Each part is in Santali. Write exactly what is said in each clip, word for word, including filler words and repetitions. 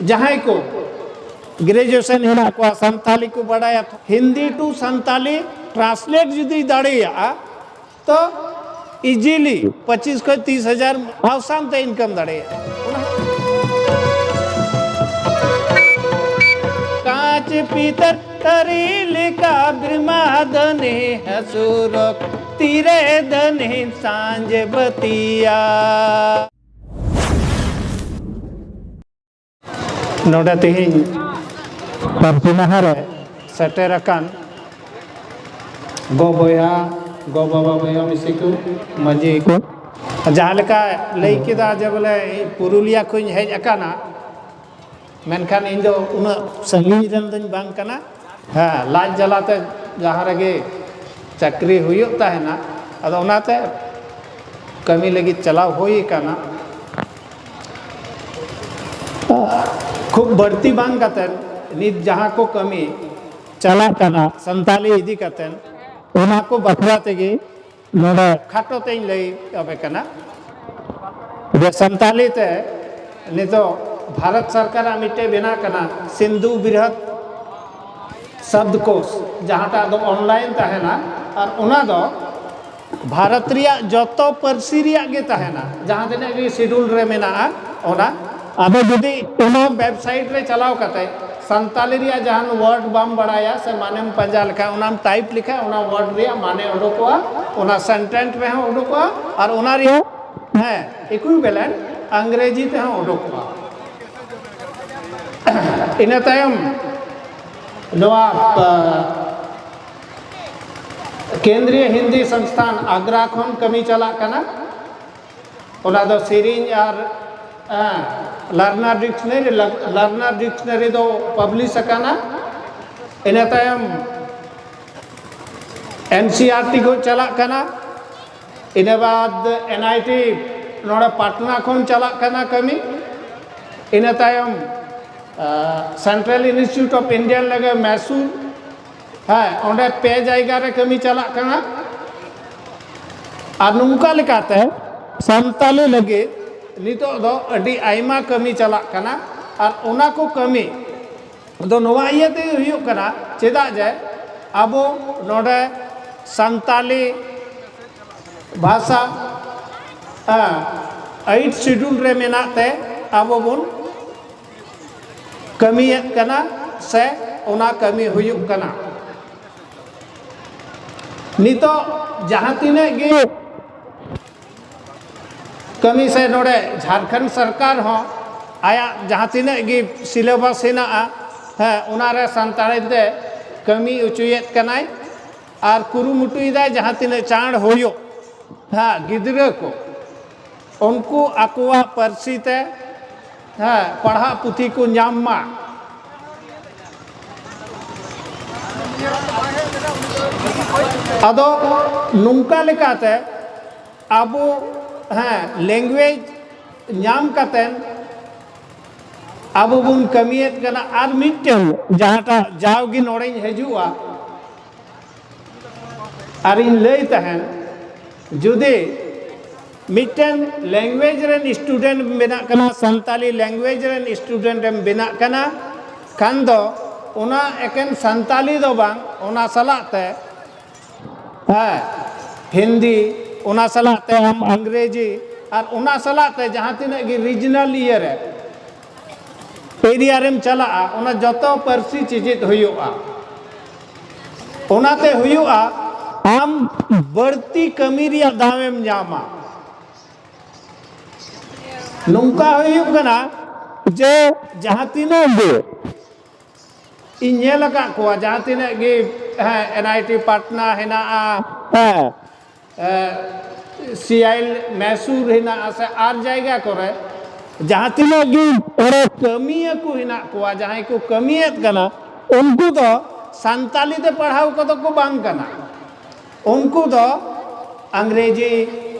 ᱡᱟᱦᱟᱸᱭ ᱠᱚ ᱜᱨᱮᱡᱩᱭᱮᱥᱚᱱ ᱦᱮᱱᱟᱜ ᱠᱚᱣᱟ, ᱥᱟᱱᱛᱟᱞᱤ ᱠᱚ ᱵᱟᱲᱟᱭᱟ, ᱦᱤᱱᱫᱤ ᱴᱩ ᱥᱟᱱᱛᱟᱞᱤ ᱴᱨᱟᱱᱥᱞᱮᱴ ᱡᱩᱫᱤ ᱫᱟᱲᱮᱭᱟᱜᱼᱟ, ᱛᱚ ᱤᱡᱤᱞᱤ ᱯᱚᱸᱪᱤᱥ ᱠᱷᱚᱱ ᱛᱤᱥ ᱦᱟᱡᱟᱨ ᱟᱥᱟᱱ ᱛᱮ ᱤᱱᱠᱟᱢ ᱫᱟᱲᱮᱭᱟᱜᱼᱟ᱾ ᱠᱟᱸᱪ ᱯᱤᱛᱟᱹᱨ ᱛᱟᱹᱨᱤ ᱞᱮᱠᱟ ᱵᱤᱨᱢᱟ ᱫᱟᱹᱱᱤ ᱦᱟᱹᱥᱩᱨᱚᱜ ᱛᱤᱨᱮ ᱫᱟᱹᱱᱤ ᱥᱟᱸᱡᱮ ᱵᱟᱹᱛᱤᱭᱟ᱾ ᱱᱚᱰᱮ ᱛᱮᱦᱮᱧ ᱯᱟᱹᱨᱥᱤ ᱢᱟᱦᱟ ᱨᱮ ᱥᱮᱴᱮᱨ ᱟᱠᱟᱱ ᱜᱚ ᱵᱚᱭᱦᱟ, ᱜᱚ ᱵᱟᱵᱟ, ᱵᱚᱭᱦᱟ ᱢᱤᱥᱤ ᱠᱚ, ᱢᱟᱹᱡᱷᱤ ᱠᱚ, ᱡᱟᱦᱟᱸ ᱞᱮᱠᱟ ᱞᱟᱹᱭ ᱠᱮᱫᱟ ᱡᱮ ᱵᱚᱞᱮ ᱤᱧ ᱯᱩᱨᱩᱞᱤᱭᱟ ᱠᱷᱚᱱ ᱤᱧ ᱦᱮᱡ ᱟᱠᱟᱱᱟ, ᱢᱮᱱᱠᱷᱟᱱ ᱤᱧ ᱫᱚ ᱩᱱᱟᱹᱜ ᱥᱟᱺᱜᱤᱧ ᱨᱮᱱ ᱫᱚᱧ ᱵᱟᱝ ᱠᱟᱱᱟ᱾ ᱦᱮᱸ, ᱞᱟᱡ ᱡᱟᱞᱟᱛᱮ ᱡᱟᱦᱟᱸ ᱨᱮᱜᱮ ᱪᱟᱹᱠᱨᱤ ᱦᱩᱭᱩᱜ ᱛᱟᱦᱮᱱᱟ, ᱟᱫᱚ ᱚᱱᱟᱛᱮ ᱠᱟᱹᱢᱤ ᱞᱟᱹᱜᱤᱫ ᱪᱟᱞᱟᱣ ᱦᱩᱭ ᱟᱠᱟᱱᱟ᱾ ᱠᱷᱩᱵ ᱵᱟᱹᱲᱛᱤ ᱵᱟᱝ ᱠᱟᱛᱮ ᱱᱤᱛ ᱡᱟᱦᱟᱸ ᱠᱚ ᱠᱟᱹᱢᱤ ᱪᱟᱞᱟᱜ ᱠᱟᱱᱟ ᱥᱟᱱᱛᱟᱞᱤ ᱤᱫᱤ ᱠᱟᱛᱮ, ᱚᱱᱟ ᱠᱚ ᱵᱟᱠᱷᱨᱟ ᱛᱮᱜᱮ ᱱᱚᱰᱮ ᱠᱷᱟᱴᱚ ᱛᱮᱧ ᱞᱟᱹᱭ ᱟᱯᱮ ᱠᱟᱱᱟ ᱡᱮ ᱥᱟᱱᱛᱟᱞᱤ ᱛᱮ ᱱᱤᱛᱚᱜ ᱵᱷᱟᱨᱚᱛ ᱥᱚᱨᱠᱟᱨᱟᱜ ᱢᱤᱫᱴᱮᱡ ᱵᱮᱱᱟᱜ ᱠᱟᱱᱟ ᱥᱤᱱᱫᱷᱩ ᱵᱨᱤᱦᱚᱫ ᱥᱚᱵᱫᱠᱳᱥ, ᱡᱟᱦᱟᱸᱴᱟᱜ ᱫᱚ ᱚᱱᱞᱟᱭᱤᱱ ᱛᱟᱦᱮᱱᱟ, ᱟᱨ ᱚᱱᱟ ᱫᱚ ᱵᱷᱟᱨᱚᱛ ᱨᱮᱭᱟᱜ ᱡᱚᱛᱚ ᱯᱟᱹᱨᱥᱤ ᱨᱮᱭᱟᱜ ᱜᱮ ᱛᱟᱦᱮᱱᱟ, ᱡᱟᱦᱟᱸ ᱛᱤᱱᱟᱹᱜ ᱜᱮ ᱥᱤᱰᱩᱞ ᱨᱮ ᱢᱮᱱᱟᱜᱼᱟ ᱚᱱᱟ᱾ ᱟᱫᱚ ᱡᱩᱫᱤ ᱚᱱᱟ ᱣᱮᱵᱥᱟᱭᱤᱴ ᱨᱮ ᱪᱟᱞᱟᱣ ᱠᱟᱛᱮ ᱥᱟᱱᱛᱟᱞᱤ ᱨᱮᱭᱟᱜ ᱡᱟᱦᱟᱱ ᱣᱟᱨᱰ ᱵᱟᱢ ᱵᱟᱲᱟᱭᱟ ᱥᱮ ᱢᱟᱱᱮᱢ ᱯᱟᱸᱡᱟ ᱞᱮᱠᱷᱟᱱ, ᱚᱱᱟᱢ ᱴᱟᱭᱤᱯ ᱞᱮᱠᱷᱟᱱ ᱚᱱᱟ ᱣᱟᱨᱰ ᱨᱮᱭᱟᱜ ᱢᱟᱱᱮ ᱩᱰᱩᱠᱚᱜᱼᱟ, ᱚᱱᱟ ᱥᱮᱱᱴᱮᱱᱥ ᱨᱮᱦᱚᱸ ᱩᱰᱩᱠᱚᱜᱼᱟ, ᱟᱨ ᱚᱱᱟ ᱨᱮᱭᱟᱜ, ᱦᱮᱸ, ᱤᱠᱩᱭᱵᱮᱞᱮᱱᱴ ᱟᱝᱨᱮᱡᱤ ᱛᱮᱦᱚᱸ ᱩᱰᱩᱠᱚᱜᱼᱟ᱾ ᱤᱱᱟᱹ ᱛᱟᱭᱚᱢ ᱱᱚᱣᱟ, ᱟ, ᱠᱮᱱᱫᱨᱤᱭᱚ ᱦᱤᱱᱫᱤ ᱥᱚᱝᱥᱛᱷᱟᱱ ᱟᱜᱽᱨᱟ ᱠᱷᱚᱱ ᱠᱟᱹᱢᱤ ᱪᱟᱞᱟᱜ ᱠᱟᱱᱟ᱾ ᱚᱱᱟ ᱫᱚ ᱥᱮᱨᱮᱧ ᱟᱨ, ᱟ, ᱞᱟᱨᱱᱟᱨ ᱰᱤᱠᱥᱱᱟᱨᱤ, ᱞᱟᱨᱱᱟᱨ ᱰᱤᱠᱥᱱᱟᱨᱤ ᱫᱚ ᱯᱟᱵᱽᱞᱤᱥ ᱟᱠᱟᱱᱟ᱾ ᱤᱱᱟᱹ ᱛᱟᱭᱚᱢ ᱮᱱ ᱥᱤ ᱟᱨ ᱴᱤ ᱠᱚ ᱪᱟᱞᱟᱜ ᱠᱟᱱᱟ᱾ ᱤᱱᱟᱹ ᱵᱟᱫ ᱮᱱ ᱟᱭ ᱴᱤ ᱱᱚᱰᱮ ᱯᱟᱴᱱᱟ ᱠᱷᱚᱱ ᱪᱟᱞᱟᱜ ᱠᱟᱱᱟ ᱠᱟᱹᱢᱤ᱾ ᱤᱱᱟᱹ ᱛᱟᱭᱚᱢ, ᱟ, Central Institute of Indian Language, ᱢᱮᱥᱩᱨ, ᱦᱮᱸ, ᱚᱸᱰᱮ ᱯᱮ ᱡᱟᱭᱜᱟ ᱨᱮ ᱠᱟᱹᱢᱤ ᱪᱟᱞᱟᱜ ᱠᱟᱱᱟ᱾ ᱟᱨ ᱱᱚᱝᱠᱟ ᱞᱮᱠᱟᱛᱮ ᱥᱟᱱᱛᱟᱞᱤ ᱞᱟᱹᱜᱤᱫ ᱱᱤᱛᱚᱜ ᱫᱚ ᱟᱹᱰᱤ ᱟᱭᱢᱟ ᱠᱟᱹᱢᱤ ᱪᱟᱞᱟᱜ ᱠᱟᱱᱟ᱾ ᱟᱨ ᱚᱱᱟ ᱠᱚ ᱠᱟᱹᱢᱤ ᱫᱚ ᱱᱚᱣᱟ ᱤᱭᱟᱹ ᱛᱮ ᱦᱩᱭᱩᱜ ᱠᱟᱱᱟ, ᱪᱮᱫᱟᱜ ᱡᱮ ᱟᱵᱚ ᱱᱚᱰᱮ ᱥᱟᱱᱛᱟᱞᱤ ᱵᱷᱟᱥᱟ, ᱦᱮᱸ, ᱮᱭᱤᱴ ᱥᱤᱰᱩᱞ ᱨᱮ ᱢᱮᱱᱟᱜ ᱛᱮ ᱟᱵᱚ ᱵᱚᱱ ᱠᱟᱹᱢᱤᱭᱮᱫ ᱠᱟᱱᱟ ᱥᱮ ᱚᱱᱟ ᱠᱟᱹᱢᱤ ᱦᱩᱭᱩᱜ ᱠᱟᱱᱟ᱾ ᱱᱤᱛᱚᱜ ᱡᱟᱦᱟᱸ ᱛᱤᱱᱟᱹᱜ ᱜᱮ ᱠᱟᱹᱢᱤ ᱥᱮ ᱱᱚᱰᱮ ᱡᱷᱟᱲᱠᱷᱚᱸᱰ ᱥᱚᱨᱠᱟᱨ ᱦᱚᱸ ᱟᱭᱟᱜ ᱡᱟᱦᱟᱸ ᱛᱤᱱᱟᱹᱜ ᱜᱮ ᱥᱤᱞᱮᱵᱟᱥ ᱦᱮᱱᱟᱜᱼᱟ, ᱦᱮᱸ, ᱚᱱᱟᱨᱮ ᱥᱟᱱᱛᱟᱲᱤ ᱛᱮ ᱠᱟᱹᱢᱤ ᱦᱚᱪᱚᱭᱮᱫ ᱠᱟᱱᱟᱭ ᱟᱨ ᱠᱩᱨᱩᱢᱩᱴᱩᱭᱮᱫᱟᱭ ᱡᱟᱦᱟᱸ ᱛᱤᱱᱟᱹᱜ ᱪᱟᱬ ᱦᱩᱭᱩᱜ, ᱦᱮᱸ, ᱜᱤᱫᱽᱨᱟᱹ ᱠᱚ ᱩᱱᱠᱩ ᱟᱠᱚᱣᱟᱜ ᱯᱟᱹᱨᱥᱤ ᱛᱮ, ᱦᱮᱸ, ᱯᱟᱲᱦᱟᱜ ᱯᱩᱛᱷᱤ ᱠᱚ ᱧᱟᱢ ᱢᱟ᱾ ᱟᱫᱚ ᱱᱚᱝᱠᱟ ᱞᱮᱠᱟᱛᱮ ᱟᱵᱚ, ᱦᱮᱸ, ᱞᱮᱝᱜᱩᱭᱮᱡᱽ ᱧᱟᱢ ᱠᱟᱛᱮᱱ ᱟᱵᱚ ᱵᱚᱱ ᱠᱟᱹᱢᱤᱭᱮᱫ ᱠᱟᱱᱟ᱾ ᱟᱨ ᱢᱤᱫᱴᱮᱱ ᱡᱟᱦᱟᱸᱴᱟᱜ ᱡᱟᱣᱜᱮ ᱱᱚᱰᱮᱧ ᱦᱤᱡᱩᱜᱼᱟ ᱟᱨᱤᱧ ᱞᱟᱹᱭ ᱛᱟᱦᱮᱱ, ᱡᱩᱫᱤ ᱢᱤᱫᱴᱮᱱ ᱞᱮᱝᱜᱩᱭᱮᱡᱽ ᱨᱮᱱ ᱥᱴᱩᱰᱮᱱᱴ ᱵᱮᱱᱟᱜ ᱠᱟᱱᱟ, ᱥᱟᱱᱛᱟᱞᱤ ᱞᱮᱝᱜᱩᱭᱮᱡᱽ ᱨᱮᱱ ᱥᱴᱩᱰᱮᱱᱴ ᱮᱢ ᱵᱮᱱᱟᱜ ᱠᱟᱱᱟ ᱠᱷᱟᱱ ᱫᱚ ᱚᱱᱟ ᱮᱠᱮᱱ ᱥᱟᱱᱛᱟᱞᱤ ᱫᱚ ᱵᱟᱝ, ᱚᱱᱟ ᱥᱟᱞᱟᱜ ᱛᱮ, ᱦᱮᱸ, ᱦᱤᱱᱫᱤ, ᱚᱱᱟ ᱥᱟᱞᱟᱜ ᱛᱮ ᱟᱢ ᱤᱝᱨᱮᱡᱤ, ᱟᱨ ᱚᱱᱟ ᱥᱟᱞᱟᱜ ᱛᱮ ᱡᱟᱦᱟᱸ ᱛᱤᱱᱟᱹᱜ ᱜᱮ ᱨᱤᱡᱤᱱᱟᱞ ᱤᱭᱟᱹ ᱨᱮ, ᱮᱨᱤᱭᱟ ᱨᱮᱢ ᱪᱟᱞᱟᱜᱼᱟ, ᱚᱱᱟ ᱡᱚᱛᱚ ᱯᱟᱹᱨᱥᱤ ᱪᱮᱪᱮᱫ ᱦᱩᱭᱩᱜᱼᱟ᱾ ᱚᱱᱟᱛᱮ ᱦᱩᱭᱩᱜᱼᱟ, ᱟᱢ ᱵᱟᱹᱲᱛᱤ ᱠᱟᱹᱢᱤ ᱨᱮᱭᱟᱜ ᱫᱟᱣᱮᱢ ᱧᱟᱢᱟ᱾ ᱱᱚᱝᱠᱟ ᱦᱩᱭᱩᱜ ᱠᱟᱱᱟ ᱡᱮ ᱡᱟᱦᱟᱸ ᱛᱤᱱᱟᱹᱜ ᱜᱮ ᱤᱧ ᱧᱮᱞ ᱟᱠᱟᱫ ᱠᱚᱣᱟ, ᱡᱟᱦᱟᱸ ᱛᱤᱱᱟᱹᱜ ᱜᱮ, ᱦᱮᱸ, ᱮᱱ ᱟᱭ ᱴᱤ ᱯᱟᱴᱱᱟ ᱦᱮᱱᱟᱜᱼᱟ, ᱦᱮᱸ, ᱥᱤ ᱟᱭ ᱮᱞ ᱢᱮᱥᱩᱨ ᱦᱮᱱᱟᱜᱼᱟ, ᱥᱮ ᱟᱨ ᱡᱟᱭᱜᱟ ᱠᱚᱨᱮ ᱡᱟᱦᱟᱸ ᱛᱤᱱᱟᱹᱜ ᱜᱮ ᱚᱸᱰᱮ ᱠᱟᱹᱢᱤᱭᱟᱹ ᱠᱚ ᱦᱮᱱᱟᱜ ᱠᱚᱣᱟ, ᱡᱟᱦᱟᱸᱭ ᱠᱚ ᱠᱟᱹᱢᱤᱭᱮᱫ ᱠᱟᱱᱟ, ᱩᱱᱠᱩ ᱫᱚ ᱥᱟᱱᱛᱟᱞᱤ ᱛᱮ ᱯᱟᱲᱦᱟᱣ ᱠᱚᱫᱚ ᱠᱚ ᱵᱟᱝ ᱠᱟᱱᱟ᱾ ᱩᱱᱠᱩ ᱫᱚ ᱤᱝᱨᱮᱡᱤ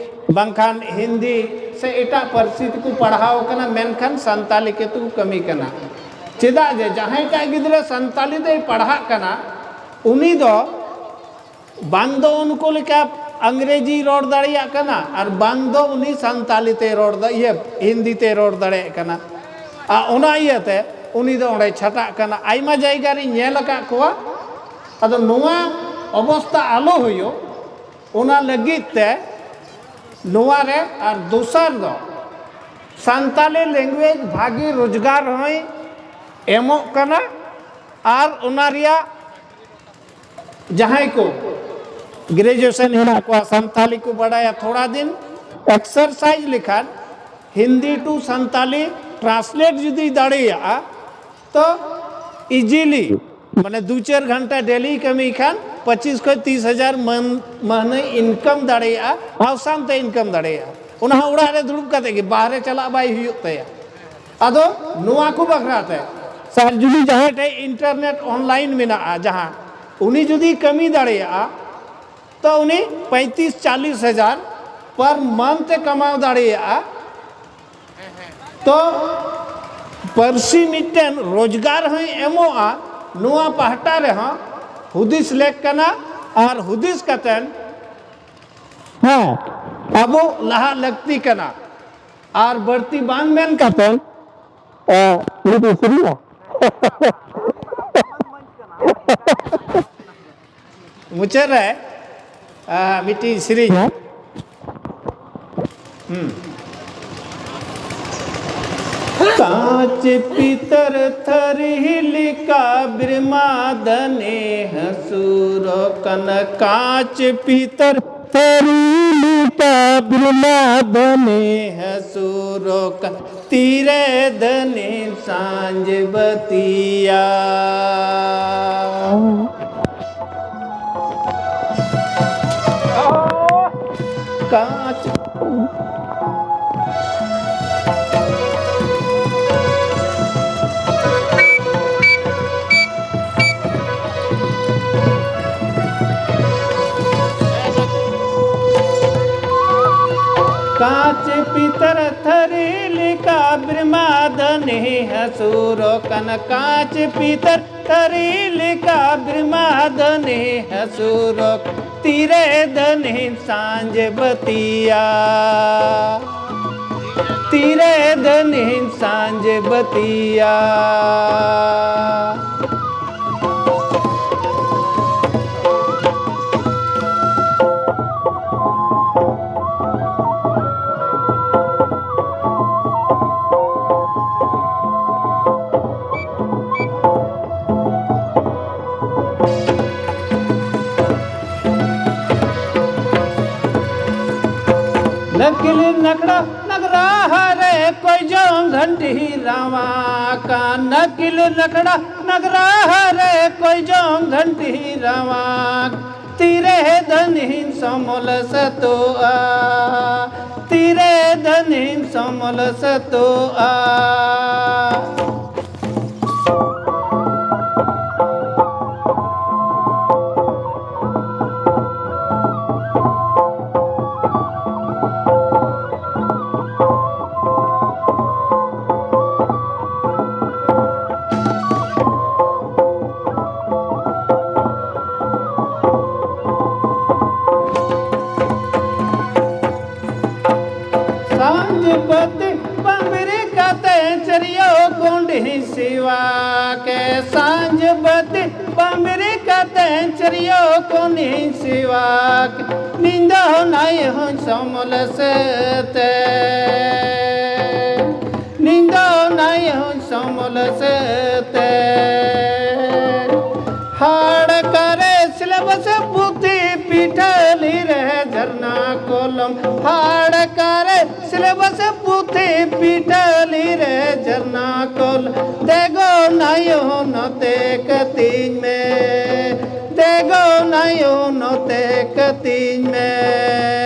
ᱵᱟᱝᱠᱷᱟᱱ ᱦᱤᱱᱫᱤ ᱥᱮ ᱮᱴᱟᱜ ᱯᱟᱹᱨᱥᱤ ᱛᱮᱠᱚ ᱯᱟᱲᱦᱟᱣ ᱠᱟᱱᱟ, ᱢᱮᱱᱠᱷᱟᱱ ᱥᱟᱱᱛᱟᱞᱤ ᱛᱮᱠᱚ ᱠᱟᱹᱢᱤ ᱠᱟᱱᱟ᱾ ᱪᱮᱫᱟᱜ ᱡᱮ ᱡᱟᱦᱟᱸᱭᱴᱟᱜ ᱜᱤᱫᱽᱨᱟᱹ ᱥᱟᱱᱛᱟᱞᱤ ᱛᱮᱭ ᱯᱟᱲᱦᱟᱜ ᱠᱟᱱᱟ, ᱩᱱᱤ ᱫᱚ ᱵᱟᱝ ᱫᱚ ᱩᱱᱠᱩ ᱞᱮᱠᱟ ᱤᱝᱨᱮᱡᱤ ᱨᱚᱲ ᱫᱟᱲᱮᱭᱟᱜ ᱠᱟᱱᱟ, ᱟᱨ ᱵᱟᱝ ᱫᱚ ᱩᱱᱤ ᱥᱟᱱᱛᱟᱞᱤ ᱛᱮ ᱨᱚᱲ ᱫᱟ-, ᱤᱭᱟᱹ, ᱦᱤᱱᱫᱤ ᱛᱮ ᱨᱚᱲ ᱫᱟᱲᱮᱭᱟᱜ ᱠᱟᱱᱟ᱾ ᱟᱨ ᱚᱱᱟ ᱤᱭᱟᱹᱛᱮ ᱩᱱᱤ ᱫᱚ ᱚᱸᱰᱮ ᱪᱷᱟᱴᱟᱜ ᱠᱟᱱᱟ᱾ ᱟᱭᱢᱟ ᱡᱟᱭᱜᱟ ᱨᱤᱧ ᱧᱮᱞ ᱟᱠᱟᱫ ᱠᱚᱣᱟ᱾ ᱟᱫᱚ ᱱᱚᱣᱟ ᱚᱵᱚᱥᱛᱟ ᱟᱞᱚ ᱦᱩᱭᱩᱜ, ᱚᱱᱟ ᱞᱟᱹᱜᱤᱫ ᱛᱮ ᱱᱚᱣᱟ ᱨᱮ, ᱟᱨ ᱫᱚᱥᱟᱨ ᱫᱚ ᱥᱟᱱᱛᱟᱞᱤ language ᱵᱷᱟᱹᱜᱤ ᱨᱳᱡᱽᱜᱟᱨ ᱦᱚᱸᱭ ᱮᱢᱚᱜ ᱠᱟᱱᱟ᱾ ᱟᱨ ᱚᱱᱟ ᱨᱮᱭᱟᱜ ᱡᱟᱦᱟᱸᱭ ᱠᱚ graduation ᱦᱮᱱᱟᱜ ᱠᱚᱣᱟ, ᱥᱟᱱᱛᱟᱞᱤ ᱠᱚ ᱵᱟᱰᱟᱭᱟ, ᱛᱷᱚᱲᱟ ᱫᱤᱱ exercise ᱞᱮᱠᱷᱟᱱ, ᱦᱤᱱᱫᱤ to ᱥᱟᱱᱛᱟᱞᱤ translate ᱡᱩᱫᱤ ᱫᱟᱲᱮᱭᱟᱜᱼᱟ, ᱛᱚ easily, ᱢᱟᱱᱮ ᱫᱩ ᱪᱟᱨ ᱜᱷᱚᱱᱴᱟ daily ᱠᱟᱹᱢᱤ ᱠᱷᱟᱱ ᱯᱚᱸᱪᱤᱥ ᱠᱷᱚᱱ ᱛᱤᱥ ᱦᱟᱡᱟᱨ ᱢᱟᱹᱱ-, ᱢᱟᱹᱦᱱᱟᱹᱭ income ᱫᱟᱲᱮᱭᱟᱜᱼᱟ᱾ ᱟᱣᱥᱟᱱ ᱛᱮ income ᱫᱟᱲᱮᱭᱟᱜᱼᱟ᱾ ᱚᱱᱟ ᱦᱚᱸ ᱚᱲᱟᱜ ᱨᱮ ᱫᱩᱲᱩᱵ ᱠᱟᱛᱮ ᱜᱮ, ᱵᱟᱦᱨᱮ ᱪᱟᱞᱟᱜ ᱵᱟᱭ ᱦᱩᱭᱩᱜ ᱛᱟᱭᱟ᱾ ᱟᱫᱚ ᱱᱚᱣᱟ ᱠᱚ ᱵᱟᱠᱷᱨᱟ ᱛᱮ, ᱥᱟᱨ, ᱡᱩᱫᱤ ᱡᱟᱦᱟᱸᱭ ᱴᱷᱮᱱ internet online ᱢᱮᱱᱟᱜᱼᱟ, ᱡᱟᱦᱟᱸ, ᱩᱱᱤ ᱡᱩᱫᱤ ᱠᱟᱹᱢᱤ ᱫᱟᱲᱮᱭᱟᱜᱼᱟ, ᱛᱚ ᱩᱱᱤ ᱯᱚᱸᱭᱛᱤᱥ ᱪᱟᱞᱤᱥ ᱦᱟᱡᱟᱨ per month ᱮ ᱠᱟᱢᱟᱣ ᱫᱟᱲᱮᱭᱟᱜᱼᱟ᱾ ᱛᱚ ᱯᱟᱹᱨᱥᱤ ᱢᱤᱫᱴᱮᱱ ᱨᱳᱡᱽᱜᱟᱨ ᱦᱚᱸᱭ ᱮᱢᱚᱜᱼᱟ, ᱱᱚᱣᱟ ᱯᱟᱦᱴᱟ ᱨᱮᱦᱚᱸ ᱦᱩᱫᱤᱥ ᱞᱮᱠ ᱠᱟᱱᱟ᱾ ᱟᱨ ᱦᱩᱫᱤᱥ ᱠᱟᱛᱮᱱ, ᱦᱮᱸ, ᱟᱵᱚ ᱞᱟᱦᱟᱜ ᱞᱟᱹᱠᱛᱤ ᱠᱟᱱᱟ᱾ ᱟᱨ ᱵᱟᱹᱲᱛᱤ ᱵᱟᱝ ᱢᱮᱱ ᱠᱟᱛᱮᱱ, ᱮ, ᱢᱤᱫᱴᱤᱡ ᱥᱮᱨᱮᱧᱟ᱾ ᱢᱩᱪᱟᱹᱫ ᱨᱮ, ᱮ, ᱢᱤᱫᱴᱤᱡ ᱥᱮᱨᱮᱧᱟ᱾ ᱦᱩᱸ᱾ ᱠᱟᱸᱪ ᱯᱤᱛᱟᱹᱨ ᱛᱷᱟᱹᱨᱤ ᱞᱮᱠᱟ ᱵᱤᱨᱢᱟ ᱫᱟᱹᱱᱤ ᱦᱟᱹᱥᱩᱨᱚᱜ ᱠᱟᱱᱟ᱾ ᱠᱟᱸᱪ ᱯᱤᱛᱟᱹᱨ ᱛᱷᱟᱹᱨᱤ ᱞᱮᱠᱟ ᱵᱤᱨᱢᱟ ᱫᱟᱹᱱᱤ ᱦᱟᱹᱥᱩᱨᱚᱜ ᱠᱟᱱᱟ᱾ ᱛᱤᱨᱮ ᱫᱟᱹᱱᱤ ᱥᱟᱸᱡ ᱵᱟᱹᱛᱤᱭᱟ᱾ ᱠᱟᱸᱪ ᱠᱟᱸᱪ ᱯᱤᱛᱟᱹᱨ ᱛᱷᱟᱹᱨᱤ ᱞᱮᱠᱟ ᱵᱤᱨᱢᱟ ᱫᱟᱹᱱᱤ ᱦᱟᱹᱥᱩᱨᱚᱜ ᱠᱟᱱᱟ᱾ ᱠᱟᱸᱪ ᱯᱤᱛᱟᱹᱨ ᱛᱷᱟᱹᱨᱤ ᱞᱮᱠᱟ ᱵᱤᱨᱢᱟ ᱫᱟᱹᱱᱤ ᱦᱟᱹᱥᱩᱨᱚᱜ, ᱛᱤᱨᱮ ᱫᱟᱹᱱᱤ ᱥᱟᱸᱡ ᱵᱟᱹᱛᱤᱭᱟ᱾ ᱛᱤᱨᱮ ᱫᱟᱹᱱᱤᱧ ᱥᱟᱸᱡᱮ ᱵᱟᱹᱛᱤᱭᱟ᱾ ᱱᱟᱹᱠᱤᱞ ᱱᱟᱠᱷᱲᱟ ᱱᱟᱜᱽᱨᱟ ᱨᱮ ᱠᱚᱭ ᱡᱚᱝ ᱜᱷᱟᱱᱴᱤ ᱨᱟᱣᱟ ᱠᱟᱱ, ᱱᱟᱹᱠᱤᱞ ᱱᱟᱠᱷᱲᱟ ᱱᱟᱜᱽᱨᱟ ᱨᱮ ᱠᱚᱭ ᱡᱚᱝ ᱜᱷᱟᱱᱴᱤ ᱨᱟᱣᱟ᱾ ᱛᱤᱨᱮ ᱫᱟᱹᱱᱤᱧ ᱥᱚᱢᱚᱞ ᱥᱟᱹᱛᱳᱜᱼᱟ, ᱛᱤᱨᱮ ᱫᱟᱹᱱᱤᱧ ᱥᱚᱢᱚᱞ ᱥᱟᱹᱛᱳᱜᱼᱟ᱾ ᱥᱟᱸᱡ ᱵᱟᱹᱛᱤ ᱵᱟᱝ ᱵᱤᱨᱤᱫ ᱠᱟᱛᱮ ᱪᱟᱹᱨᱭᱟᱹᱣ ᱠᱩᱸᱰᱤ ᱥᱤᱣᱟ ᱠᱮ, ᱥᱟᱸᱡ ᱵᱟᱹᱛᱤ ᱵᱟᱝ ᱵᱤᱨᱤᱫ ᱠᱟᱛᱮ ᱪᱟᱹᱨᱭᱟᱹᱣ ᱠᱩᱸᱰᱤ ᱥᱤᱣᱟ ᱠᱮ, ᱱᱤᱧ ᱫᱚ ᱱᱟᱭ ᱦᱚᱸᱧ ᱥᱚᱢᱚᱞ ᱥᱮᱛᱮ, ᱱᱤᱧ ᱫᱚ ᱱᱟᱭ ᱦᱚᱸᱧ ᱥᱚᱢᱚᱞ ᱥᱮᱛᱮ᱾ ᱦᱟᱲᱠᱟᱨᱮ ᱥᱤᱞᱟᱹᱵᱟᱥ ᱯᱩᱛᱷᱤ ᱯᱤᱴᱷᱟᱹᱞᱤ ᱨᱮ ᱡᱷᱟᱨᱱᱟ ᱠᱚᱞᱚᱢ, ᱦᱟᱲᱠᱟᱨᱮ ᱥᱤᱞᱟᱹᱵᱟᱥ ᱯᱩᱛᱷᱤ ᱯᱤᱴᱷᱟᱹᱞᱤ ᱨᱮ ᱡᱷᱟᱨᱱᱟ ᱠᱚᱞᱚᱢ᱾ ᱫᱮᱜᱚ ᱱᱟᱭᱚ ᱱᱚᱛᱮ ᱠᱟᱹᱛᱤᱧ ᱢᱮ, ᱫᱮᱜᱚ ᱱᱟᱭᱚ ᱱᱚᱛᱮ ᱠᱟᱹᱛᱤᱧ ᱢᱮ᱾